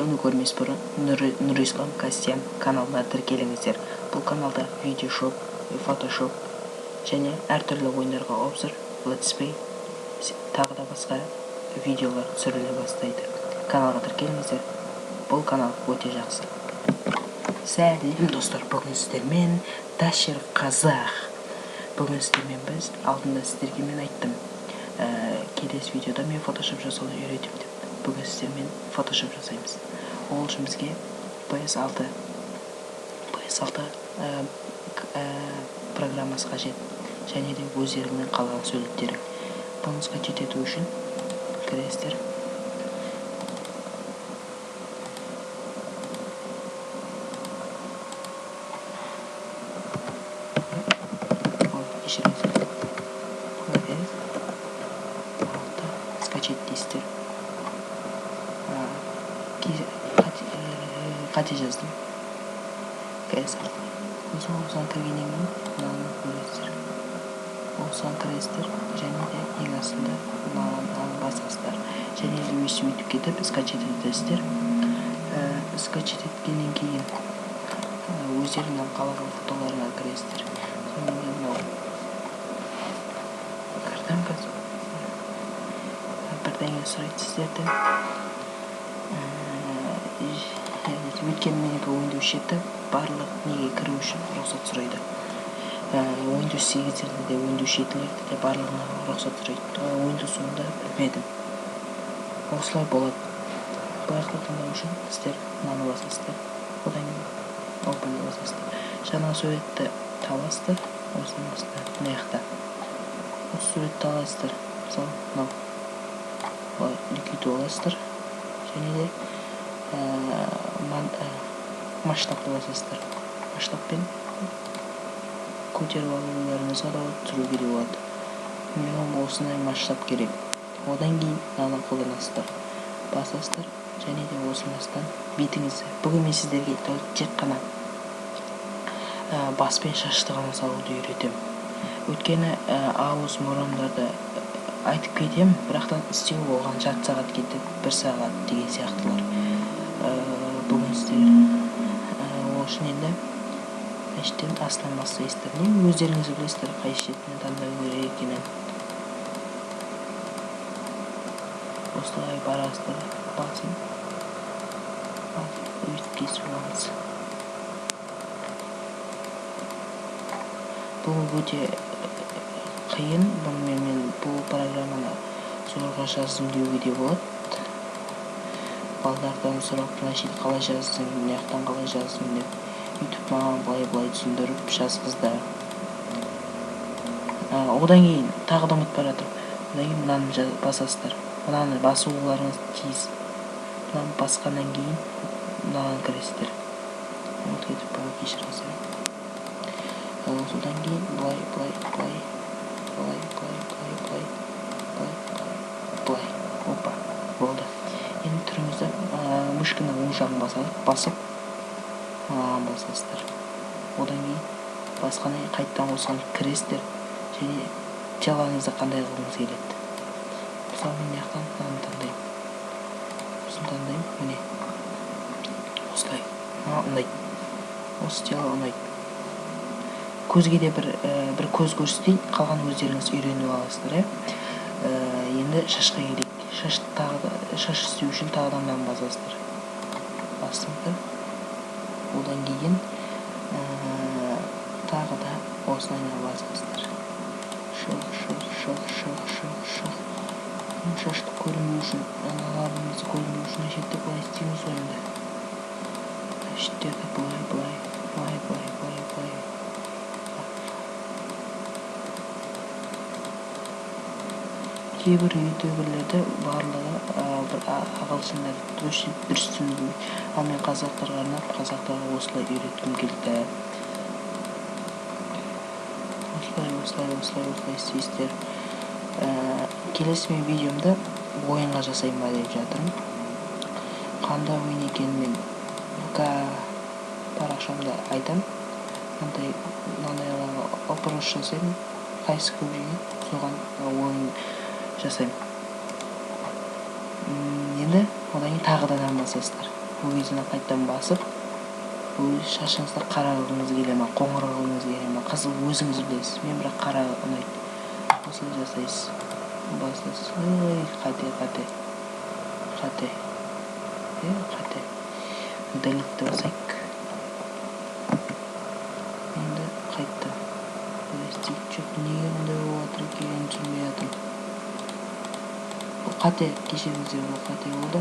Видеоны көрмес бұрын Нұрислам Кастиан каналына тіркеліңіздер. Бұл каналда видеошоп, фотошоп және әртүрлі ойындарға обзор, летсплей, тағы да басқа видеолар түсіріле бастайды. Каналға тіркеліңіздер. Бұл канал өте жақсы. Сәлем, достар, бүгін сіздермен Ташер Қазақ. Бүгін сіздермен біз алдында сіздерге мен айттым. Келесі видеода мен фотошоп жасауды үйретемін деп. Бүгін сіздермен фотошоп жасаймыз. Ол үшін бізге PS6 PS6 программасы қажет және де өздеріңнің қалаған суреттерің. Бұны скачать ету үшін кіресіздер. Ой, кешіріңіздер. PS6 скачать дейсіздер. Қате жаздым. PS6. Сосын осыған кіргеннен кейін мынаны көресіздер. Осыған кіресіздер және де ең астында мынаны басасыздар. Және де өйстіп өйтіп кетіп скачать етесіздер. Скачать еткеннен кейін өздеріңнің қалаған фотоларыңа кіресіздер. Сонымен мен мынау кірдім қазір. Бірдеңе сұрайды сіздерден. Өйткені менікі Windows 7, барлық неге кіру үшін рұқсат сұрайды. Windows 8-дерде де, Windows 7-лерде де барлығына рұқсат сұрайды. Windows 10-да білмедім. Осылай болады. Барлығын таңдау үшін сіздер мынаны басасыздар. Одан кейін Open басасыздар. Жаңа суретті табасыздар. Осының астында, мына жақта. Осы суретті аласыздар. Мысалы, мынау. Былай үлкейтіп аласыздар. Және де масштабты басасыздар. Масштабпен көтеріп алуларыңызға да болады, түсіруге де болады. Маған осындай масштаб керек. Одан кейін мынаны қолданасыздар. Басасыздар және де осының астынан бетіңізді. Бүгін мен сіздерге тек қана бас пен шашты ғана салуды үйретемін. Өйткені ауыз мұрындарды айтып кетемін, бірақтан істеу оған жарты сағат кетіп, бір сағат деген сияқтылар. Бүгін сіздер ол үшін енді іштен астынан бастайсыздар. Не өздеріңіз білесіздер қай шетінен таңдау керек екенін. Осылай барасыздар, басын өйтіп кесіп аламыз. Бұл өте қиын. Бұнымен мен бұл программаны зорға жаздым деуге де болады. Балдардан сұрап, мына жерді қалай жаздың, мына жақтан қалай жаздың деп өйтіп маған былай-былай түсіндіріп жазғызды. Одан кейін тағы да ұмытып бара жатырмын. Одан кейін мынаны басасыздар. Мынаны басуларыңыз тиіс. Мынаны басқаннан кейін мынаған кіресіздер. Ұмытып кетіп бара, кешіріңіздер. Содан кейін былай, былай, былай, былай, былай, былай, былай, былай, былай. Опа, болды. Енді түріңізді, мышканың оң жағын басып, мынаған басасыздар. Одан кейін басқаннан кейін қайтадан осыған кіресіздер және телоңызды қандай қылғыңыз келеді. Мысалы, мен мына жақтан мынаны таңдаймын. Осыны таңдаймын, міне. Осылай. Маған ұнайды. Осы тело ұнайды. Көзге де бір көз көрсетейін, қалған өздеріңіз үйреніп аласыздар, иә. Енді шашқа келейік. Шаш тағы да, шаш істеу үшін тағы да мынаны басасыздар. Бастыңыздар. Одан кейін тағы да осылай басасыздар. Шық, шық, шық, шық, шық, шық. Шашты көрінбеу үшін, аналарымызды көрінбеу үшін мына жерде былай істейміз ғой енді. Мына жерде былай, былай, былай, былай, былай, былай. Кейбір ютуберлерде барлығы, бір ағылшындар дұрыс түсінбейді. Ал мен қазақтарға арнап, қазақтарға осылай үйреткім келді. Осылай, осылай, осылай, осылай істейсіздер. Келесі мен видеомды ойынға жасаймын ба деп жатырмын. Қандай ойын екенін мен ВК парақшамда айтамын. Мынандай опрос жасаймын. Қайсы көп жеген, соған ойын жасаймын. Енді одан кейін тағы да басасыздар. Ол кезде қайтадан басып, өз шашыңызды қара қылғыңыз келе ма, қоңыр қылғыңыз келе ма, қызыл өзіңіз білесіз. Мен бірақ қара ұнайды. Осылай жасайсыз. Басасыз. Ой, қате, қате. Қате. Қате. Delete басайық. Енді қайтты. Істейік. Жоқ, неге ондай болып жатыр екенін түсінбей жатырмын. Бұл қате, кешіріңіздер, бұл қате болды.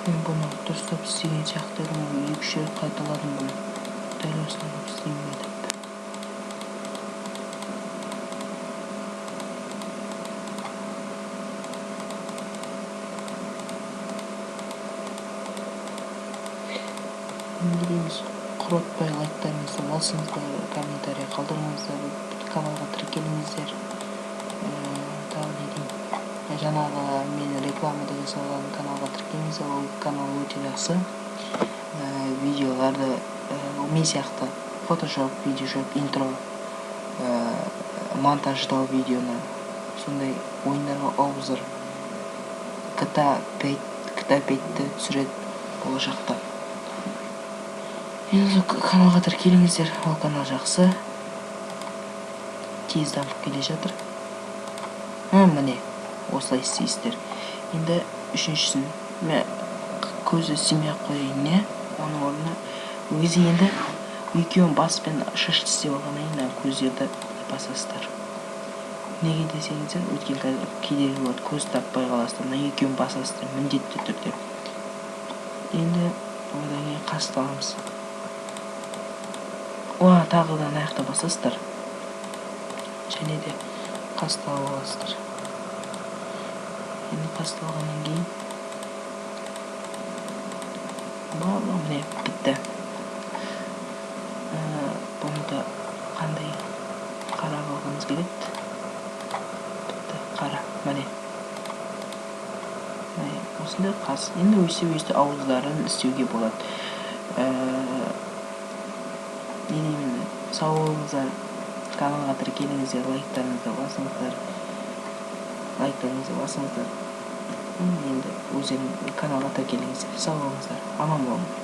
Мен бұны дұрыстап істеген сияқты едім, екі-үш рет қайталадым бұны. Дәл осылай қылып істеймін бе деп. Не дейміз, құртпай лайктарыңызды басыңыздар, комментарий қалдырыңыздар, каналға тіркеліңіздер. Тағы не деймін, жаңағы мен рекламада жасалған каналға тіркеліңіздер, ол канал өте жақсы. Видеоларды, мен сияқты Photoshop, Videoshop, интро, монтаждау видеоны, сондай ойындарға обзор, GTA 5, GTA 5-ті түсіреді болашақта. Енді сол каналға тіркеліңіздер, ол канал жақсы, тез дамып келе жатыр. Міне, осылай істейсіздер. Енді үшіншісін, мен көзі істемей ақ қояйын, не? Оның орнына өзі енді екеуін баспен шашты істеп алғаннан кейін көздерді басасыздар. Неге десеңіздер, өйткені қазір кедергі болады, көз таппай қаласыздар. Мына екеуін басасыздар міндетті түрде. Енді одан кейін қасты аламыз. Уа, тағы да ана жақта басасыздар. Және де қасты алып аласыздар. Енді қасты алғаннан кейін барлығы міне бітті. Бұны да қандай қара қылғымыз келеді? Бітті, қара, міне. Міне, осындай қас. Енді өйстіп-өйстіп ауыздарын істеуге болады. Не деймін енді? Сау болыңыздар, каналға тіркеліңіздер, лайктарыңызды басыңыздар. Лайктарыңызды басыңыздар. Енді өздерің каналға тіркеліңіздер. Сау болыңыздар, аман болыңыздар.